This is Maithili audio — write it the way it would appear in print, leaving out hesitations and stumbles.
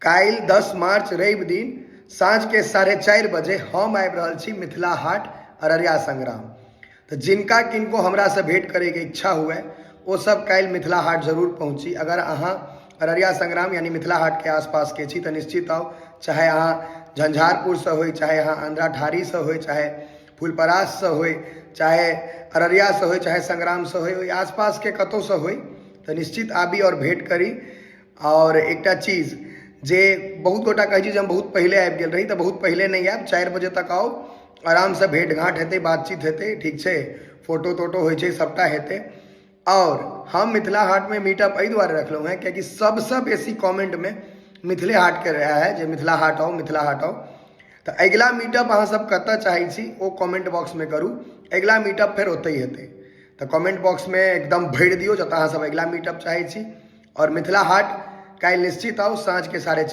काल्हि 10 मार्च रवि दिन साँझके 4:30 बजे हम आबि रहल छी मिथिला हाट अररिया संग्राम। तऽ जिनका किनको हमरासँ भेँट करैके इच्छा हुए ओ सब काल्हि मिथिला हाट जरूर पहुँची। अगर अहाँ अररिया संग्राम यानी मिथिला हाटके आसपासके छी तऽ निश्चित आउ, चाहे अहाँ झंझारपुरसँ होइ, चाहे अहाँ अंधराठाढ़ीसँ होइ, चाहे फुलपराससँ होइ, चाहे अररियासँ होइ, चाहे संग्रामसँ होइ, ओहि आसपासके कतहुसँ होइ तऽ निश्चित आबी आओर भेँट करी। आओर एकटा चीज जे बहुत गोटा कहै छै जे हम बहुत पहिले आबि गेल रही, तऽ बहुत पहिले नहि आयब, 4 बजे तक आउ, आरामसँ भेँट घाँट हेतै, बातचीत हेतै, ठीक छै, फोटो तोटो होइ छै, सभटा हेतै। आओर हम मिथिला हाटमे मीटअप एहि दुआरे रखलहुँ हेँ कियाकि सबसँ बेसी कमेंटमे मिथिले हाटके रहै जे मिथिला हाट आउ, मिथिला हाट आउ। तऽ अगिला मीटअप अहाँ सब कतऽ चाहै छी ओ कमेंट बॉक्समे करू, अगिला मीटअप फेर ओतहि हेतै। तऽ कमेंट बॉक्समे एकदम भरि दियौ जतऽ अहाँ सब अगिला मीटअप चाहै छी। आओर मिथिला हाट काल्हि निश्चित आउ साँझके 4:30।